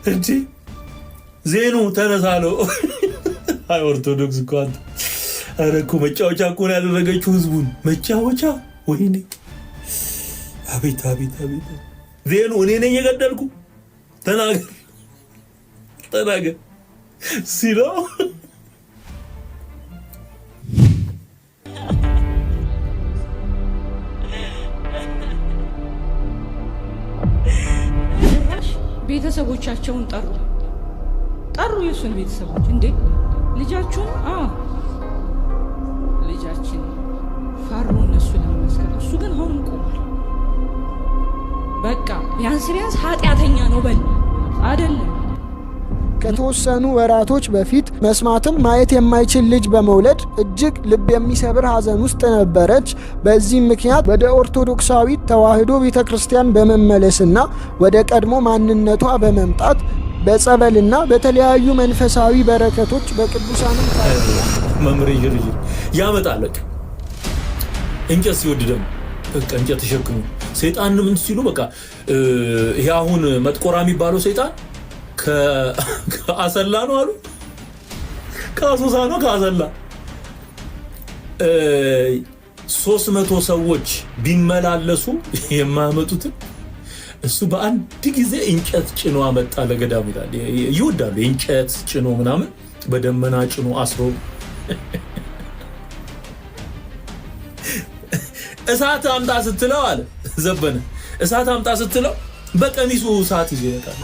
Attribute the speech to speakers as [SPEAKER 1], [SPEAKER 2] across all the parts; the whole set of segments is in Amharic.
[SPEAKER 1] እንጂ ዜኑ ተነሳለው። አይ ኦርቶዶክስ እኮ አንተ፣ ኧረ እኮ መጫወቻ እኮ ነው ያደረገችው ህዝቡን መጫወቻ። ወይኔ አቤት አቤት አቤት! ዜኑ እኔ ነኝ የገደልኩ ተናገር ተናገር ሲለው
[SPEAKER 2] ቤተሰቦቻቸውን ጠሩ ጠሩ የእሱን ቤተሰቦች፣ እንዴ ልጃችሁን? አዎ ልጃችን። ፈሩ እነሱ ለመመስከር። እሱ ግን አሁንም ቆሟል። በቃ ቢያንስ ቢያንስ ኃጢአተኛ ነው በል አይደለም።
[SPEAKER 3] ከተወሰኑ ወራቶች በፊት መስማትም ማየት የማይችል ልጅ በመውለድ እጅግ ልብ የሚሰብር ሐዘን ውስጥ ነበረች። በዚህም ምክንያት ወደ ኦርቶዶክሳዊት ተዋሕዶ ቤተ ክርስቲያን በመመለስና ወደ ቀድሞ ማንነቷ በመምጣት በጸበልና በተለያዩ መንፈሳዊ በረከቶች በቅዱሳንም
[SPEAKER 1] መምሬ ጅርጅር ያመጣል። በቃ እንጨት ሲወድ ደግሞ በቃ እንጨት ተሸክሙ ሰይጣን ምን ሲሉ በቃ ይሄ አሁን መጥቆራ የሚባለው ሰይጣን ከአሰላ ነው አሉ፣ ከአሶሳ ነው ከአሰላ 300 ሰዎች ቢመላለሱ የማያመጡትን እሱ በአንድ ጊዜ እንጨት ጭኖ አመጣ ለገዳሙ ይላል። ይወዳሉ እንጨት ጭኖ ምናምን በደመና ጭኖ አስሮ እሳት አምጣ ስትለው አለ ዘበነ፣ እሳት አምጣ ስትለው በቀሚሱ እሳት ይዞ ይመጣል።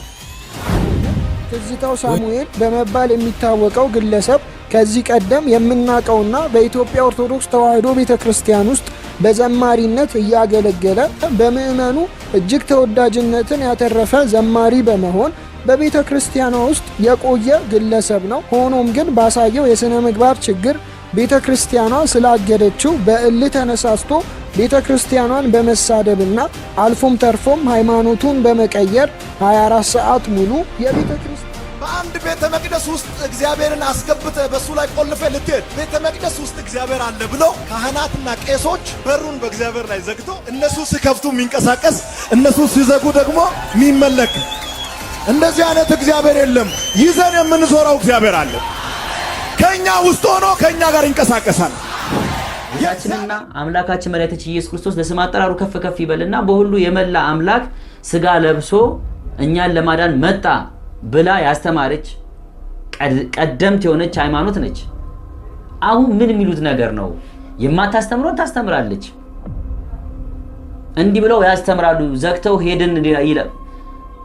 [SPEAKER 3] ትዝታው ሳሙኤል በመባል የሚታወቀው ግለሰብ ከዚህ ቀደም የምናውቀውና በኢትዮጵያ ኦርቶዶክስ ተዋሕዶ ቤተ ክርስቲያን ውስጥ በዘማሪነት እያገለገለ በምዕመኑ እጅግ ተወዳጅነትን ያተረፈ ዘማሪ በመሆን በቤተ ክርስቲያኗ ውስጥ የቆየ ግለሰብ ነው። ሆኖም ግን ባሳየው የሥነ ምግባር ችግር ቤተ ክርስቲያኗ ስላገደችው በእልህ ተነሳስቶ ቤተ ክርስቲያኗን በመሳደብና አልፎም ተርፎም ሃይማኖቱን በመቀየር 24 ሰዓት ሙሉ የቤተ ክርስቲያን
[SPEAKER 4] በአንድ ቤተ መቅደስ ውስጥ እግዚአብሔርን አስገብተህ በእሱ ላይ ቆልፈህ ልትሄድ፣ ቤተ መቅደስ ውስጥ እግዚአብሔር አለ ብሎ ካህናትና ቄሶች በሩን በእግዚአብሔር ላይ ዘግቶ እነሱ ሲከፍቱ የሚንቀሳቀስ፣ እነሱ ሲዘጉ ደግሞ የሚመለክ እንደዚህ አይነት እግዚአብሔር የለም። ይዘን የምንዞረው እግዚአብሔር አለ። ከኛ ውስጥ ሆኖ ከኛ ጋር ይንቀሳቀሳል።
[SPEAKER 5] ጌታችንና አምላካችን መድኃኒታችን ኢየሱስ ክርስቶስ ለስም አጠራሩ ከፍ ከፍ ይበልና በሁሉ የመላ አምላክ ስጋ ለብሶ እኛን ለማዳን መጣ ብላ ያስተማረች ቀደምት የሆነች ሃይማኖት ነች። አሁን ምን የሚሉት ነገር ነው? የማታስተምረውን ታስተምራለች። እንዲህ ብለው ያስተምራሉ። ዘግተው ሄድን ይላል።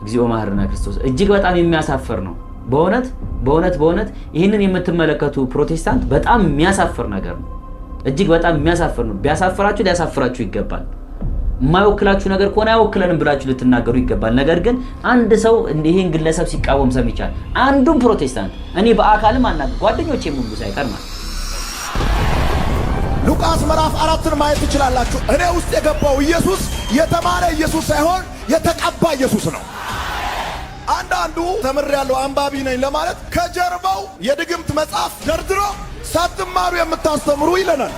[SPEAKER 5] እግዚኦ መሐረነ ክርስቶስ። እጅግ በጣም የሚያሳፍር ነው። በእውነት በእውነት በእውነት ይህንን የምትመለከቱ ፕሮቴስታንት በጣም የሚያሳፍር ነገር ነው። እጅግ በጣም የሚያሳፍር ነው። ቢያሳፍራችሁ ሊያሳፍራችሁ ይገባል። የማይወክላችሁ ነገር ከሆነ አይወክለንም ብላችሁ ልትናገሩ ይገባል። ነገር ግን አንድ ሰው ይህን ግለሰብ ሲቃወም ሰምቻለሁ። አንዱም ፕሮቴስታንት እኔ በአካልም አናገር ጓደኞቼም ሁሉ ሳይቀር ማለት
[SPEAKER 4] ሉቃስ ምዕራፍ 4ን ማየት ትችላላችሁ። እኔ ውስጥ የገባው ኢየሱስ የተማረ ኢየሱስ ሳይሆን የተቀባ ኢየሱስ ነው። አንዳንዱ ተምሬያለሁ አንባቢ ነኝ ለማለት ከጀርባው የድግምት መጽሐፍ ደርድሮ ሳትማሩ የምታስተምሩ ይለናል።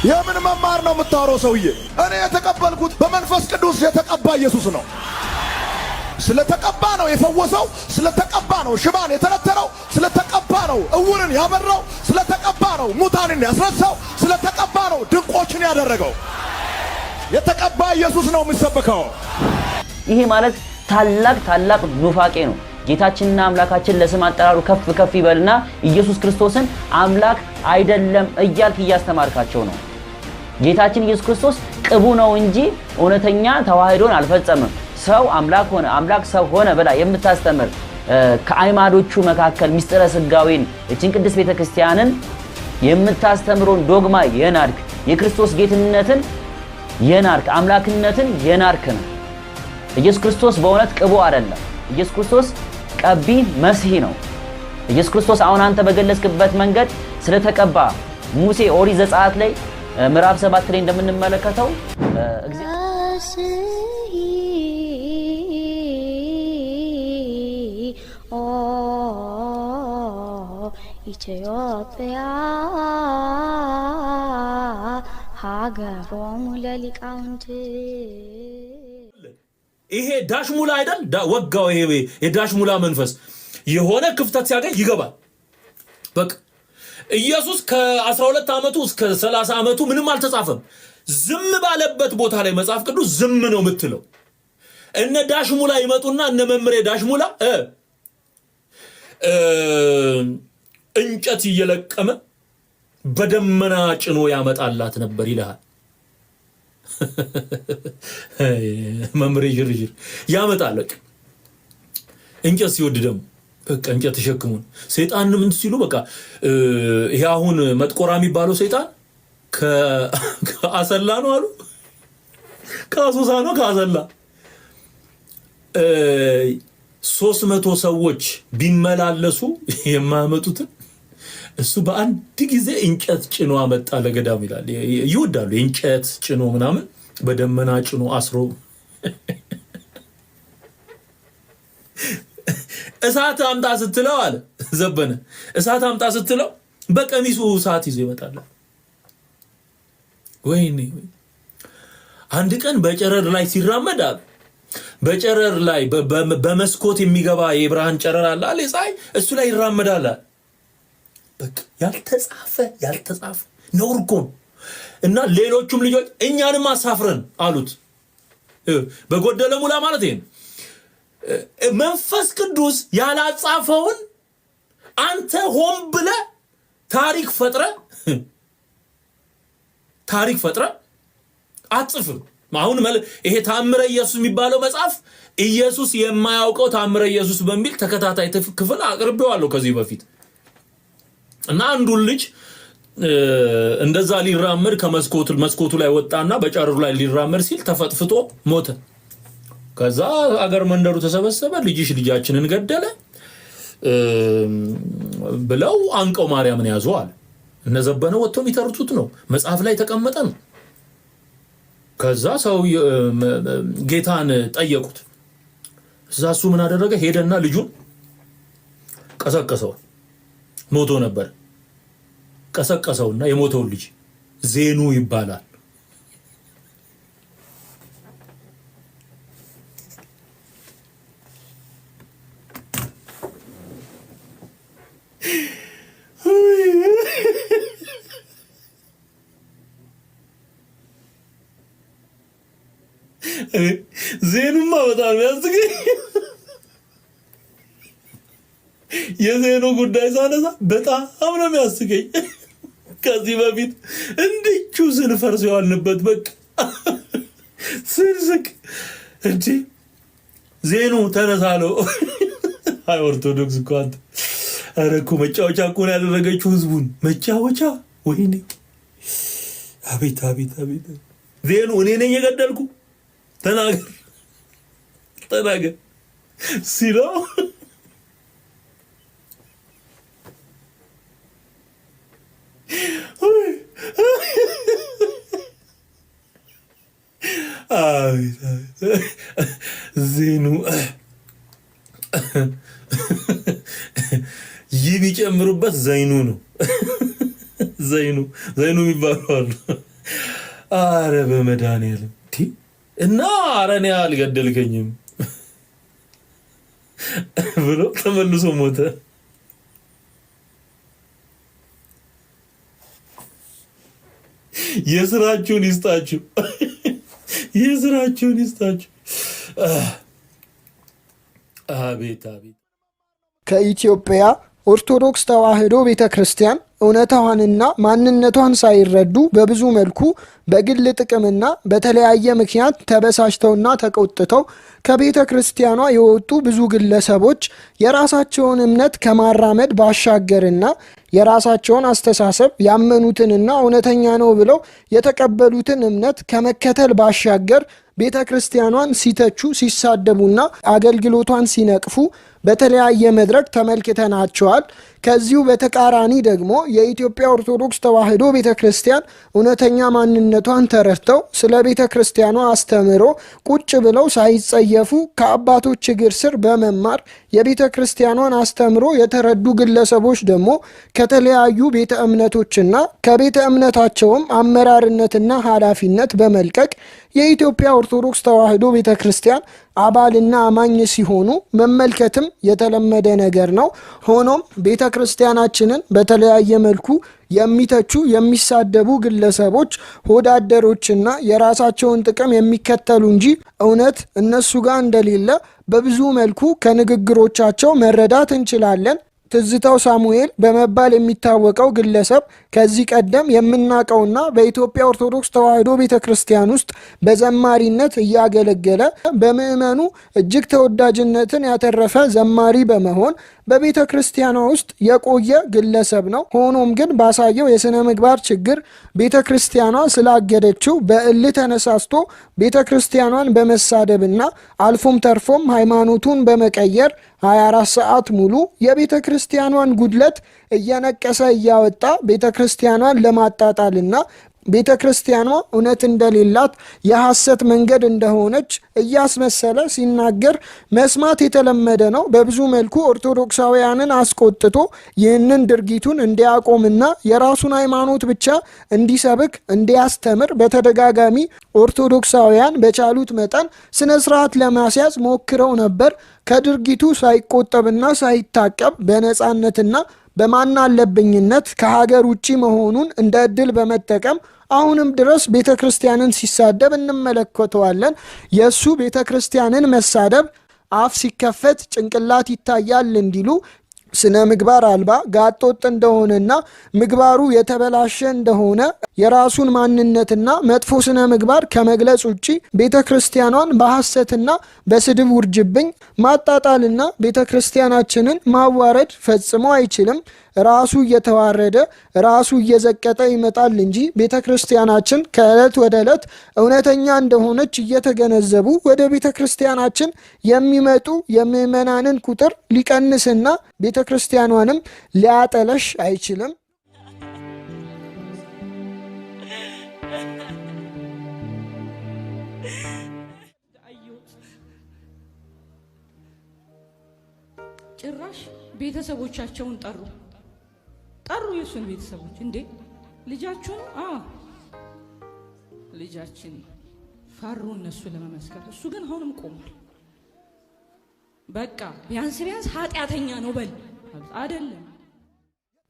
[SPEAKER 4] የምን መማር ነው የምታወራው ሰውዬ? እኔ የተቀበልኩት በመንፈስ ቅዱስ የተቀባ ኢየሱስ ነው። ስለተቀባ ነው የፈወሰው። ስለተቀባ ነው ሽባን የተረተረው። ስለተቀባ ነው እውርን ያበራው። ስለተቀባ ነው ሙታንን ያስነሳው። ስለተቀባ ነው ድንቆችን ያደረገው። የተቀባ ኢየሱስ ነው የሚሰበከው።
[SPEAKER 5] ይሄ ማለት ታላቅ ታላቅ ኑፋቄ ነው። ጌታችንና አምላካችን ለስም አጠራሩ ከፍ ከፍ ይበልና ኢየሱስ ክርስቶስን አምላክ አይደለም እያልክ እያስተማርካቸው ነው። ጌታችን ኢየሱስ ክርስቶስ ቅቡ ነው እንጂ እውነተኛ ተዋህዶን አልፈጸምም። ሰው አምላክ ሆነ፣ አምላክ ሰው ሆነ ብላ የምታስተምር ከአይማዶቹ መካከል ሚስጥረ ስጋዌን እችን ቅድስት ቤተክርስቲያንን የምታስተምረውን ዶግማ የናድክ፣ የክርስቶስ ጌትነትን የናድክ፣ አምላክነትን የናድክ ነው። ኢየሱስ ክርስቶስ በእውነት ቅቡ አይደለም። ኢየሱስ ክርስቶስ ቀቢ መሲህ ነው። ኢየሱስ ክርስቶስ አሁን አንተ በገለጽክበት መንገድ ስለተቀባ ሙሴ ኦሪት ዘጸአት ላይ ምዕራፍ 7 ላይ እንደምንመለከተው
[SPEAKER 6] ኢትዮጵያ ሀገሮሙ ለሊቃውንት።
[SPEAKER 1] ይሄ ዳሽሙላ አይደል ወጋው። ይሄ የዳሽሙላ መንፈስ የሆነ ክፍተት ሲያገኝ ይገባል። በቃ ኢየሱስ ከ12 ዓመቱ እስከ 30 ዓመቱ ምንም አልተጻፈም። ዝም ባለበት ቦታ ላይ መጽሐፍ ቅዱስ ዝም ነው የምትለው። እነ ዳሽሙላ ይመጡና እነ መምሬ ዳሽሙላ እንጨት እየለቀመ በደመና ጭኖ ያመጣላት ነበር ይልሃል። መምሬ ዥርዥር ያመጣል። በቃ እንጨት ሲወድ ደግሞ በቃ እንጨት ተሸክሙን ሰይጣንም እንትን ሲሉ በቃ ይሄ አሁን መጥቆራ የሚባለው ሰይጣን ከአሰላ ነው አሉ፣ ከአሶሳ ነው፣ ከአሰላ 300 ሰዎች ቢመላለሱ የማያመጡትን እሱ በአንድ ጊዜ እንጨት ጭኖ አመጣ ለገዳሙ ይላል። ይወዳሉ እንጨት ጭኖ ምናምን በደመና ጭኖ አስሮ እሳት አምጣ ስትለው አለ ዘበነ፣ እሳት አምጣ ስትለው በቀሚሱ እሳት ይዞ ይመጣል። ወይኔ አንድ ቀን በጨረር ላይ ሲራመድ አለ፣ በጨረር ላይ በመስኮት የሚገባ የብርሃን ጨረር አለ አለ የፀሐይ፣ እሱ ላይ ይራመዳል። በቃ ያልተጻፈ ያልተጻፈ ነውር እኮ ነው። እና ሌሎቹም ልጆች እኛንም አሳፍረን አሉት። በጎደለ ሙላ ማለት ይሄ ነው። መንፈስ ቅዱስ ያላጻፈውን አንተ ሆን ብለህ ታሪክ ፈጥረህ ታሪክ ፈጥረህ አትጽፍም። አሁን ይሄ ታምረ ኢየሱስ የሚባለው መጽሐፍ ኢየሱስ የማያውቀው ታምረ ኢየሱስ በሚል ተከታታይ ክፍል አቅርቤዋለሁ ከዚህ በፊት። እና አንዱን ልጅ እንደዛ ሊራመድ ከመስኮቱ መስኮቱ ላይ ወጣና በጨረሩ ላይ ሊራመድ ሲል ተፈጥፍጦ ሞተ። ከዛ አገር መንደሩ ተሰበሰበ። ልጅሽ ልጃችንን ገደለ ብለው አንቀው ማርያምን ያዙ አለ። እነ ዘበነ ወጥቶ የሚተርቱት ነው፣ መጽሐፍ ላይ የተቀመጠ ነው። ከዛ ሰው ጌታን ጠየቁት። እዛ እሱ ምን አደረገ? ሄደና ልጁን ቀሰቀሰው። ሞቶ ነበር። ቀሰቀሰውና የሞተውን ልጅ ዜኑ ይባላል። ዜኑማ በጣም ያስገኝ። የዜኑ ጉዳይ ሳነሳ በጣም ነው የሚያስገኝ። ከዚህ በፊት እንድቹ ስንፈርስ የዋልንበት በቃ ስንስቅ እንጂ ዜኑ ተነሳለው። አይ ኦርቶዶክስ እኮ አንተ፣ ኧረ እኮ መጫወቻ እኮ ነው ያደረገችው ህዝቡን መጫወቻ። ወይኔ አቤት አቤት አቤት! ዜኑ እኔ ነኝ የገደልኩ ተናገር ተናገር ሲለው ዜኑ ይህ ቢጨምሩበት ዘይኑ ነው። ዘይኑ ዘይኑ የሚባሉ አሉ። አረ በመድኃኒዓለም እና አረ እኔ አልገደልከኝም ብሎ ተመልሶ ሞተ። የስራችሁን ይስጣችሁ፣ የስራችሁን ይስጣችሁ። አቤት አቤት።
[SPEAKER 3] ከኢትዮጵያ ኦርቶዶክስ ተዋሕዶ ቤተ ክርስቲያን እውነታዋንና ማንነቷን ሳይረዱ በብዙ መልኩ በግል ጥቅምና በተለያየ ምክንያት ተበሳጭተውና ተቆጥተው ከቤተ ክርስቲያኗ የወጡ ብዙ ግለሰቦች የራሳቸውን እምነት ከማራመድ ባሻገርና የራሳቸውን አስተሳሰብ ያመኑትንና እውነተኛ ነው ብለው የተቀበሉትን እምነት ከመከተል ባሻገር ቤተ ክርስቲያኗን ሲተቹ፣ ሲሳደቡና አገልግሎቷን ሲነቅፉ በተለያየ መድረክ ተመልክተናቸዋል። ከዚሁ በተቃራኒ ደግሞ የኢትዮጵያ ኦርቶዶክስ ተዋሕዶ ቤተ ክርስቲያን እውነተኛ ማንነቷን ተረድተው ስለ ቤተ ክርስቲያኗ አስተምሮ ቁጭ ብለው ሳይጸየፉ ከአባቶች እግር ስር በመማር የቤተ ክርስቲያኗን አስተምሮ የተረዱ ግለሰቦች ደግሞ ከተለያዩ ቤተ እምነቶችና ከቤተ እምነታቸውም አመራርነትና ኃላፊነት በመልቀቅ የኢትዮጵያ ኦርቶዶክስ ተዋሕዶ ቤተ ክርስቲያን አባልና አማኝ ሲሆኑ መመልከትም የተለመደ ነገር ነው። ሆኖም ቤተ ክርስቲያናችንን በተለያየ መልኩ የሚተቹ የሚሳደቡ ግለሰቦች ሆዳደሮችና የራሳቸውን ጥቅም የሚከተሉ እንጂ እውነት እነሱ ጋር እንደሌለ በብዙ መልኩ ከንግግሮቻቸው መረዳት እንችላለን። ትዝታው ሳሙኤል በመባል የሚታወቀው ግለሰብ ከዚህ ቀደም የምናውቀውና በኢትዮጵያ ኦርቶዶክስ ተዋሕዶ ቤተ ክርስቲያን ውስጥ በዘማሪነት እያገለገለ በምዕመኑ እጅግ ተወዳጅነትን ያተረፈ ዘማሪ በመሆን በቤተ ክርስቲያኗ ውስጥ የቆየ ግለሰብ ነው። ሆኖም ግን ባሳየው የሥነ ምግባር ችግር ቤተ ክርስቲያኗ ስላገደችው በእልህ ተነሳስቶ ቤተ ክርስቲያኗን በመሳደብና አልፎም ተርፎም ሃይማኖቱን በመቀየር 24 ሰዓት ሙሉ የቤተ ክርስቲያኗን ጉድለት እየነቀሰ እያወጣ ቤተ ክርስቲያኗን ለማጣጣልና ቤተ ክርስቲያኗ እውነት እንደሌላት የሐሰት መንገድ እንደሆነች እያስመሰለ ሲናገር መስማት የተለመደ ነው። በብዙ መልኩ ኦርቶዶክሳውያንን አስቆጥቶ ይህንን ድርጊቱን እንዲያቆምና የራሱን ሃይማኖት ብቻ እንዲሰብክ እንዲያስተምር በተደጋጋሚ ኦርቶዶክሳውያን በቻሉት መጠን ስነ ስርዓት ለማስያዝ ሞክረው ነበር። ከድርጊቱ ሳይቆጠብና ሳይታቀብ በነፃነትና በማናለብኝነት ከሀገር ውጪ መሆኑን እንደ ዕድል በመጠቀም አሁንም ድረስ ቤተ ክርስቲያንን ሲሳደብ እንመለከተዋለን። የእሱ ቤተ ክርስቲያንን መሳደብ አፍ ሲከፈት ጭንቅላት ይታያል እንዲሉ ስነ ምግባር አልባ ጋጦጥ እንደሆነና ምግባሩ የተበላሸ እንደሆነ የራሱን ማንነትና መጥፎ ስነ ምግባር ከመግለጽ ውጪ ቤተ ክርስቲያኗን በሐሰትና በስድብ ውርጅብኝ ማጣጣልና ቤተ ክርስቲያናችንን ማዋረድ ፈጽሞ አይችልም። ራሱ እየተዋረደ ራሱ እየዘቀጠ ይመጣል እንጂ ቤተ ክርስቲያናችን ከዕለት ወደ ዕለት እውነተኛ እንደሆነች እየተገነዘቡ ወደ ቤተ ክርስቲያናችን የሚመጡ የምዕመናንን ቁጥር ሊቀንስና ቤተ ክርስቲያኗንም ሊያጠለሽ አይችልም።
[SPEAKER 2] ጭራሽ ቤተሰቦቻቸውን ጠሩ የእሱን ቤተሰቦች። እንዴ ልጃችሁ ነው? አዎ ልጃችን። ፈሩ እነሱ ለመመስከር። እሱ ግን አሁንም ቆሟል። በቃ ቢያንስ ቢያንስ ኃጢአተኛ ነው በል አይደለም።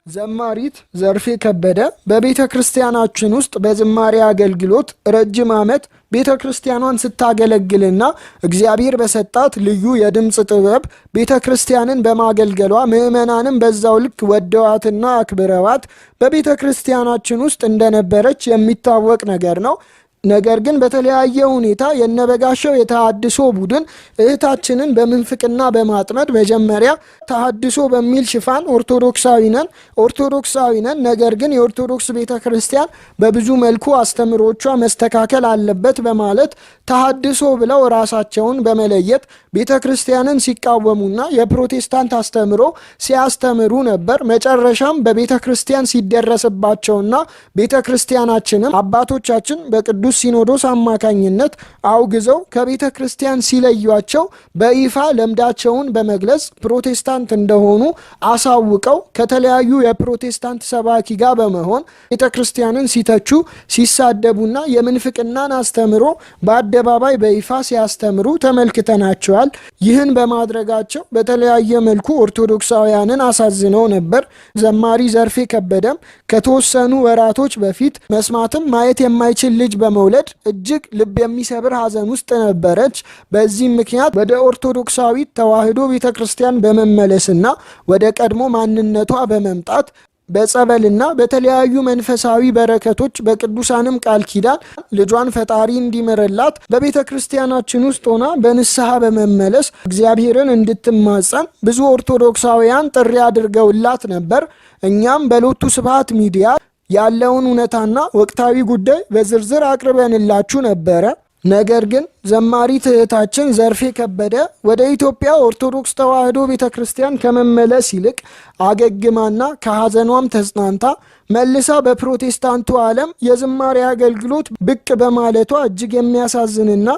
[SPEAKER 3] ዘማሪት ዘርፌ ከበደ በቤተ ክርስቲያናችን ውስጥ በዝማሬ አገልግሎት ረጅም ዓመት ቤተ ክርስቲያኗን ስታገለግልና እግዚአብሔር በሰጣት ልዩ የድምፅ ጥበብ ቤተ ክርስቲያንን በማገልገሏ ምዕመናንም በዛው ልክ ወደዋትና አክብረዋት በቤተ ክርስቲያናችን ውስጥ እንደነበረች የሚታወቅ ነገር ነው። ነገር ግን በተለያየ ሁኔታ የነበጋሻው የተሃድሶ ቡድን እህታችንን በምንፍቅና በማጥመድ መጀመሪያ ተሃድሶ በሚል ሽፋን ኦርቶዶክሳዊ ነን፣ ነገር ግን የኦርቶዶክስ ቤተክርስቲያን በብዙ መልኩ አስተምሮቿ መስተካከል አለበት በማለት ተሃድሶ ብለው ራሳቸውን በመለየት ቤተክርስቲያንን ሲቃወሙና የፕሮቴስታንት አስተምሮ ሲያስተምሩ ነበር። መጨረሻም በቤተክርስቲያን ሲደረስባቸውና ቤተክርስቲያናችንም አባቶቻችን በቅዱስ ሲኖዶስ አማካኝነት አውግዘው ከቤተ ክርስቲያን ሲለዩአቸው በይፋ ለምዳቸውን በመግለጽ ፕሮቴስታንት እንደሆኑ አሳውቀው ከተለያዩ የፕሮቴስታንት ሰባኪ ጋር በመሆን ቤተ ክርስቲያንን ሲተቹ ሲሳደቡና የምንፍቅናን አስተምሮ በአደባባይ በይፋ ሲያስተምሩ ተመልክተናቸዋል። ይህን በማድረጋቸው በተለያየ መልኩ ኦርቶዶክሳውያንን አሳዝነው ነበር። ዘማሪ ዘርፌ ከበደም ከተወሰኑ ወራቶች በፊት መስማትም ማየት የማይችል ልጅ በመውለድ እጅግ ልብ የሚሰብር ሐዘን ውስጥ ነበረች። በዚህም ምክንያት ወደ ኦርቶዶክሳዊት ተዋሕዶ ቤተክርስቲያን በመመለስና ወደ ቀድሞ ማንነቷ በመምጣት በጸበልና በተለያዩ መንፈሳዊ በረከቶች በቅዱሳንም ቃል ኪዳን ልጇን ፈጣሪ እንዲምርላት በቤተ ክርስቲያናችን ውስጥ ሆና በንስሐ በመመለስ እግዚአብሔርን እንድትማጸን ብዙ ኦርቶዶክሳውያን ጥሪ አድርገውላት ነበር። እኛም በሎቱ ስብሐት ሚዲያ ያለውን እውነታና ወቅታዊ ጉዳይ በዝርዝር አቅርበንላችሁ ነበረ። ነገር ግን ዘማሪት እህታችን ዘርፌ ከበደ ወደ ኢትዮጵያ ኦርቶዶክስ ተዋሕዶ ቤተ ክርስቲያን ከመመለስ ይልቅ አገግማና ከሐዘኗም ተጽናንታ መልሳ በፕሮቴስታንቱ ዓለም የዝማሬ አገልግሎት ብቅ በማለቷ እጅግ የሚያሳዝንና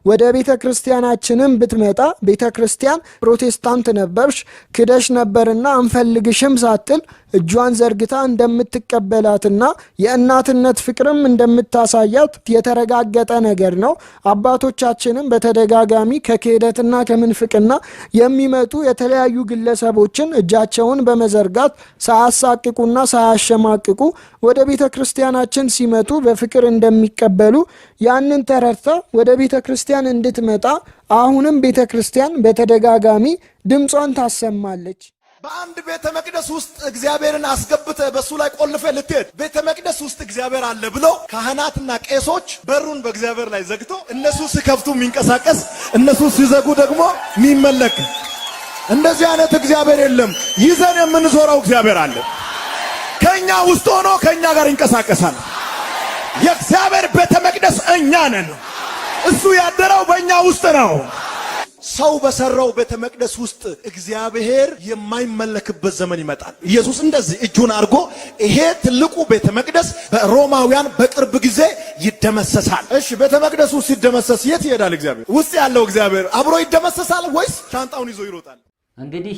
[SPEAKER 3] ወደ ቤተ ክርስቲያናችንም ብትመጣ ቤተ ክርስቲያን ፕሮቴስታንት ነበርሽ ክደሽ ነበርና አንፈልግሽም ሳትል እጇን ዘርግታ እንደምትቀበላትና የእናትነት ፍቅርም እንደምታሳያት የተረጋገጠ ነገር ነው። አባቶቻችንም በተደጋጋሚ ከክህደትና ከምንፍቅና የሚመጡ የተለያዩ ግለሰቦችን እጃቸውን በመዘርጋት ሳያሳቅቁና ሳያሸማቅቁ ወደ ቤተ ክርስቲያናችን ሲመጡ በፍቅር እንደሚቀበሉ ያንን ተረድታ ወደ ቤተ ክርስቲያን እንድትመጣ አሁንም ቤተ ክርስቲያን በተደጋጋሚ ድምጿን ታሰማለች።
[SPEAKER 4] በአንድ ቤተ መቅደስ ውስጥ እግዚአብሔርን አስገብተህ በሱ ላይ ቆልፈህ ልትሄድ ቤተ መቅደስ ውስጥ እግዚአብሔር አለ ብሎ ካህናትና ቄሶች በሩን በእግዚአብሔር ላይ ዘግቶ እነሱ ሲከፍቱ የሚንቀሳቀስ፣ እነሱ ሲዘጉ ደግሞ የሚመለክ እንደዚህ አይነት እግዚአብሔር የለም። ይዘን የምንዞረው እግዚአብሔር አለ። ከኛ ውስጥ ሆኖ ከኛ ጋር ይንቀሳቀሳል። የእግዚአብሔር ቤተ መቅደስ እኛ ነን። እሱ ያደረው በእኛ ውስጥ ነው። ሰው በሰራው ቤተ መቅደስ ውስጥ እግዚአብሔር የማይመለክበት ዘመን ይመጣል። ኢየሱስ እንደዚህ እጁን አድርጎ ይሄ ትልቁ ቤተ መቅደስ በሮማውያን በቅርብ ጊዜ ይደመሰሳል። እሺ፣ ቤተ መቅደሱ ሲደመሰስ የት ይሄዳል? እግዚአብሔር ውስጥ ያለው እግዚአብሔር አብሮ ይደመሰሳል ወይስ ሻንጣውን ይዞ ይሮጣል?
[SPEAKER 5] እንግዲህ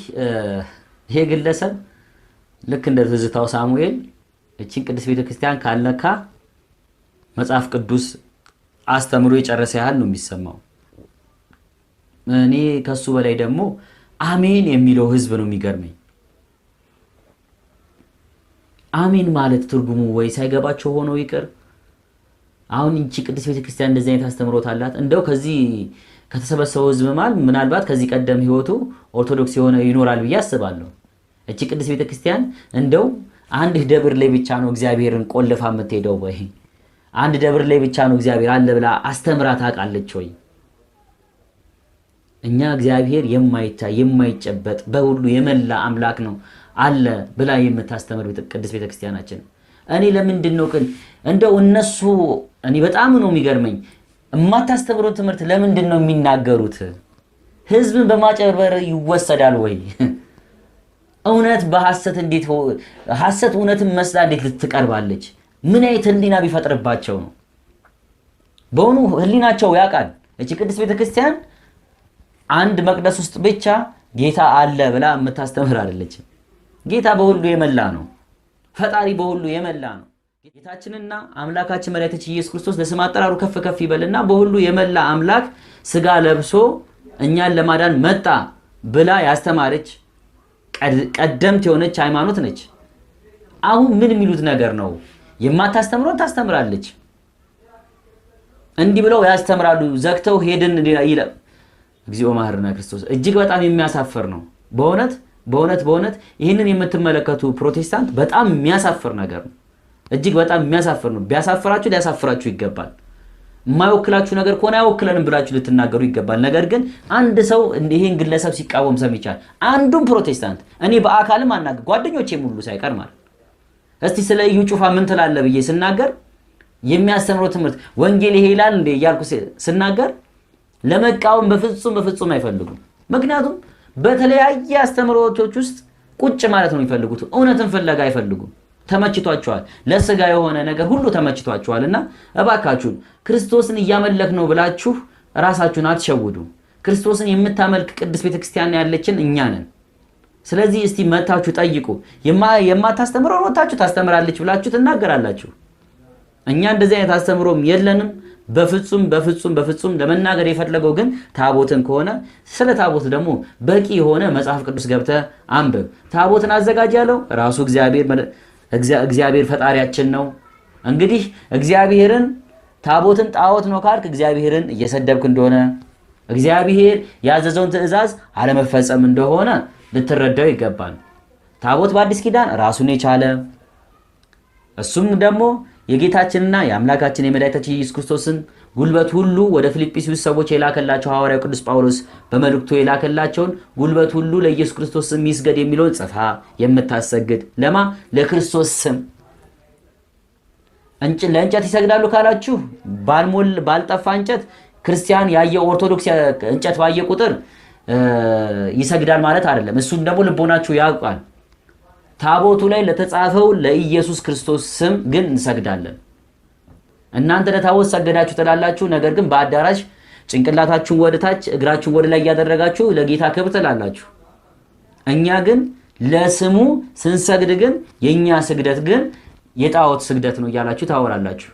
[SPEAKER 5] ይሄ ግለሰብ ልክ እንደ ትዝታው ሳሙኤል እቺን ቅድስት ቤተክርስቲያን ካልነካ መጽሐፍ ቅዱስ አስተምሮ የጨረሰ ያህል ነው የሚሰማው። እኔ ከሱ በላይ ደግሞ አሜን የሚለው ህዝብ ነው የሚገርመኝ። አሜን ማለት ትርጉሙ ወይ ሳይገባቸው ሆኖ ይቅር። አሁን እቺ ቅድስት ቤተክርስቲያን እንደዚህ አይነት አስተምሮት አላት። እንደው ከዚህ ከተሰበሰበው ህዝብ መሃል ምናልባት ከዚህ ቀደም ህይወቱ ኦርቶዶክስ የሆነ ይኖራል ብዬ አስባለሁ። እቺ ቅድስት ቤተክርስቲያን እንደው አንድ ደብር ላይ ብቻ ነው እግዚአብሔርን ቆልፋ የምትሄደው ወይ? አንድ ደብር ላይ ብቻ ነው እግዚአብሔር አለ ብላ አስተምራ ታውቃለች ወይ? እኛ እግዚአብሔር የማይታይ የማይጨበጥ በሁሉ የመላ አምላክ ነው አለ ብላ የምታስተምር ቅድስት ቤተክርስቲያናችን። እኔ ለምንድን ነው ግን እንደው እነሱ፣ እኔ በጣም ነው የሚገርመኝ፣ የማታስተምሩን ትምህርት ለምንድን ነው የሚናገሩት? ህዝብን በማጭበርበር ይወሰዳል ወይ? እውነት በሐሰት እንዴት፣ ሐሰት እውነትን መስላ እንዴት ልትቀርባለች? ምን አይነት ህሊና ቢፈጥርባቸው ነው? በእውኑ ህሊናቸው ያውቃል። እቺ ቅድስት ቤተክርስቲያን አንድ መቅደስ ውስጥ ብቻ ጌታ አለ ብላ የምታስተምር አይደለችም። ጌታ በሁሉ የመላ ነው። ፈጣሪ በሁሉ የመላ ነው። ጌታችንና አምላካችን መድኃኒታችን ኢየሱስ ክርስቶስ ለስም አጠራሩ ከፍ ከፍ ይበልና በሁሉ የመላ አምላክ ስጋ ለብሶ እኛን ለማዳን መጣ ብላ ያስተማረች ቀደምት የሆነች ሃይማኖት ነች። አሁን ምን የሚሉት ነገር ነው? የማታስተምረውን ታስተምራለች። እንዲህ ብለው ያስተምራሉ። ዘግተው ሄድን ይላል። እግዚኦ መሐረነ ክርስቶስ። እጅግ በጣም የሚያሳፍር ነው። በእውነት በእውነት በእውነት ይህንን የምትመለከቱ ፕሮቴስታንት በጣም የሚያሳፍር ነገር ነው። እጅግ በጣም የሚያሳፍር ነው። ቢያሳፍራችሁ ሊያሳፍራችሁ ይገባል። የማይወክላችሁ ነገር ከሆነ አይወክለንም ብላችሁ ልትናገሩ ይገባል። ነገር ግን አንድ ሰው ይህን ግለሰብ ሲቃወም ሰምቻለሁ። አንዱም ፕሮቴስታንት እኔ በአካልም አናገር ጓደኞቼም ሁሉ ሳይቀር ማለት እስቲ ስለ እዩ ጩፋ ምን ትላለህ ብዬ ስናገር የሚያስተምረው ትምህርት ወንጌል ይሄ ይላል እንዴ እያልኩ ስናገር ለመቃወም በፍጹም በፍጹም አይፈልጉም። ምክንያቱም በተለያየ አስተምሮቶች ውስጥ ቁጭ ማለት ነው የሚፈልጉት። እውነትን ፍለጋ አይፈልጉም። ተመችቷቸዋል። ለስጋ የሆነ ነገር ሁሉ ተመችቷቸዋል። እና እባካችሁን ክርስቶስን እያመለክ ነው ብላችሁ ራሳችሁን አትሸውዱ። ክርስቶስን የምታመልክ ቅድስት ቤተክርስቲያን ያለችን እኛ ነን። ስለዚህ እስቲ መታችሁ ጠይቁ። የማታስተምረውን ወታችሁ ታስተምራለች ብላችሁ ትናገራላችሁ። እኛ እንደዚህ አይነት አስተምሮም የለንም። በፍጹም በፍጹም በፍጹም። ለመናገር የፈለገው ግን ታቦትን ከሆነ ስለ ታቦት ደግሞ በቂ የሆነ መጽሐፍ ቅዱስ ገብተህ አንብብ። ታቦትን አዘጋጅ ያለው ራሱ እግዚአብሔር ፈጣሪያችን ነው። እንግዲህ እግዚአብሔርን ታቦትን ጣዖት ነው ካልክ እግዚአብሔርን እየሰደብክ እንደሆነ፣ እግዚአብሔር ያዘዘውን ትእዛዝ አለመፈጸም እንደሆነ ልትረዳው ይገባል። ታቦት በአዲስ ኪዳን ራሱን የቻለ፣ እሱም ደግሞ የጌታችንና የአምላካችን የመድኃኒታችን ኢየሱስ ክርስቶስን ጉልበት ሁሉ ወደ ፊልጵስዩስ ሰዎች የላከላቸው ሐዋርያው ቅዱስ ጳውሎስ በመልእክቱ የላከላቸውን ጉልበት ሁሉ ለኢየሱስ ክርስቶስ ስም ይስገድ የሚለውን ጽፋ የምታሰግድ ለማ ለክርስቶስ ስም ለእንጨት ይሰግዳሉ ካላችሁ ባልጠፋ እንጨት ክርስቲያን ያየ ኦርቶዶክስ እንጨት ባየ ቁጥር ይሰግዳል ማለት አይደለም። እሱን ደግሞ ልቦናችሁ ያውቃል። ታቦቱ ላይ ለተጻፈው ለኢየሱስ ክርስቶስ ስም ግን እንሰግዳለን። እናንተ ለታቦት ሰገዳችሁ ትላላችሁ። ነገር ግን በአዳራሽ ጭንቅላታችሁን ወደ ታች እግራችሁን ወደ ላይ እያደረጋችሁ ለጌታ ክብር ትላላችሁ። እኛ ግን ለስሙ ስንሰግድ ግን የኛ ስግደት ግን የጣዖት ስግደት ነው እያላችሁ ታወራላችሁ።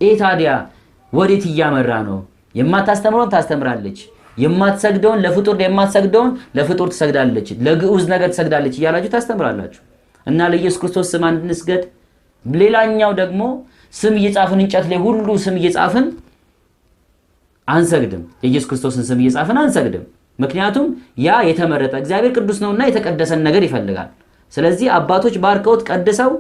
[SPEAKER 5] ይህ ታዲያ ወዴት እያመራ ነው? የማታስተምረውን ታስተምራለች፣ የማትሰግደውን ለፍጡር የማትሰግደውን ለፍጡር ትሰግዳለች፣ ለግዑዝ ነገር ትሰግዳለች እያላችሁ ታስተምራላችሁ። እና ለኢየሱስ ክርስቶስ ስም አንስገድ። ሌላኛው ደግሞ ስም እየጻፍን እንጨት ላይ ሁሉ ስም እየጻፍን አንሰግድም። የኢየሱስ ክርስቶስን ስም እየጻፍን አንሰግድም። ምክንያቱም ያ የተመረጠ እግዚአብሔር ቅዱስ ነውና የተቀደሰን ነገር ይፈልጋል። ስለዚህ አባቶች ባርከውት ቀድሰው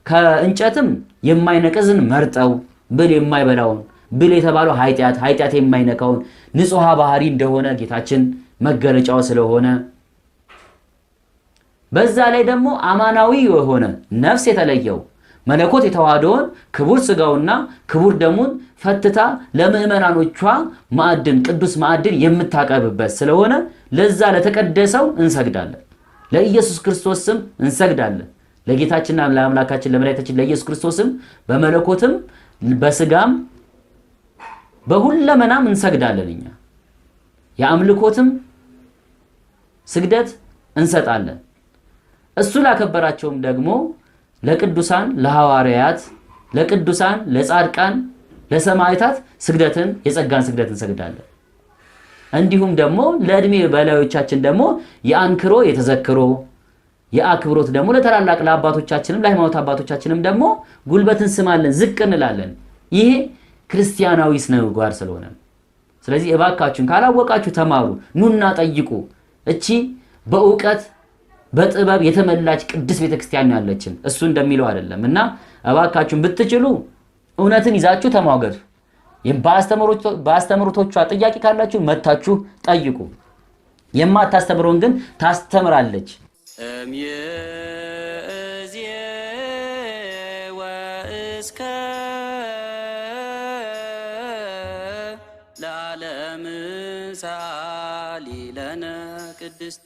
[SPEAKER 5] ከእንጨትም የማይነቅዝን መርጠው ብል የማይበላውን ብል የተባለው ኃጢአት ኃጢአት የማይነካውን ንጹሐ ባህሪ እንደሆነ ጌታችን መገለጫው ስለሆነ በዛ ላይ ደግሞ አማናዊ የሆነ ነፍስ የተለየው መለኮት የተዋህደውን ክቡር ስጋውና ክቡር ደሙን ፈትታ ለምእመናኖቿ ማዕድን ቅዱስ ማዕድን የምታቀርብበት ስለሆነ ለዛ ለተቀደሰው እንሰግዳለን። ለኢየሱስ ክርስቶስ ስም እንሰግዳለን። ለጌታችንና ለአምላካችን ለመድኃኒታችን ለኢየሱስ ክርስቶስም በመለኮትም በስጋም በሁለመናም እንሰግዳለን። እኛ የአምልኮትም ስግደት እንሰጣለን። እሱ ላከበራቸውም ደግሞ ለቅዱሳን ለሐዋርያት፣ ለቅዱሳን ለጻድቃን፣ ለሰማዕታት ስግደትን የጸጋን ስግደት እንሰግዳለን። እንዲሁም ደግሞ ለእድሜ በላዮቻችን ደግሞ የአንክሮ የተዘክሮ የአክብሮት ደግሞ ለታላላቅ ለአባቶቻችንም ለሃይማኖት አባቶቻችንም ደግሞ ጉልበት እንስማለን፣ ዝቅ እንላለን። ይሄ ክርስቲያናዊ ስነ ምግባር ስለሆነ ስለዚህ እባካችሁን ካላወቃችሁ ተማሩ፣ ኑና ጠይቁ። እቺ በእውቀት በጥበብ የተመላች ቅድስት ቤተክርስቲያን ያለችን እሱ እንደሚለው አይደለም። እና እባካችሁን ብትችሉ እውነትን ይዛችሁ ተሟገቱ። በአስተምህሮቶቿ ጥያቄ ካላችሁ መታችሁ ጠይቁ። የማታስተምረውን ግን ታስተምራለች።
[SPEAKER 6] እምይእዜ ወእስከ ለዓለም ሰአሊ ለነ ቅድስት።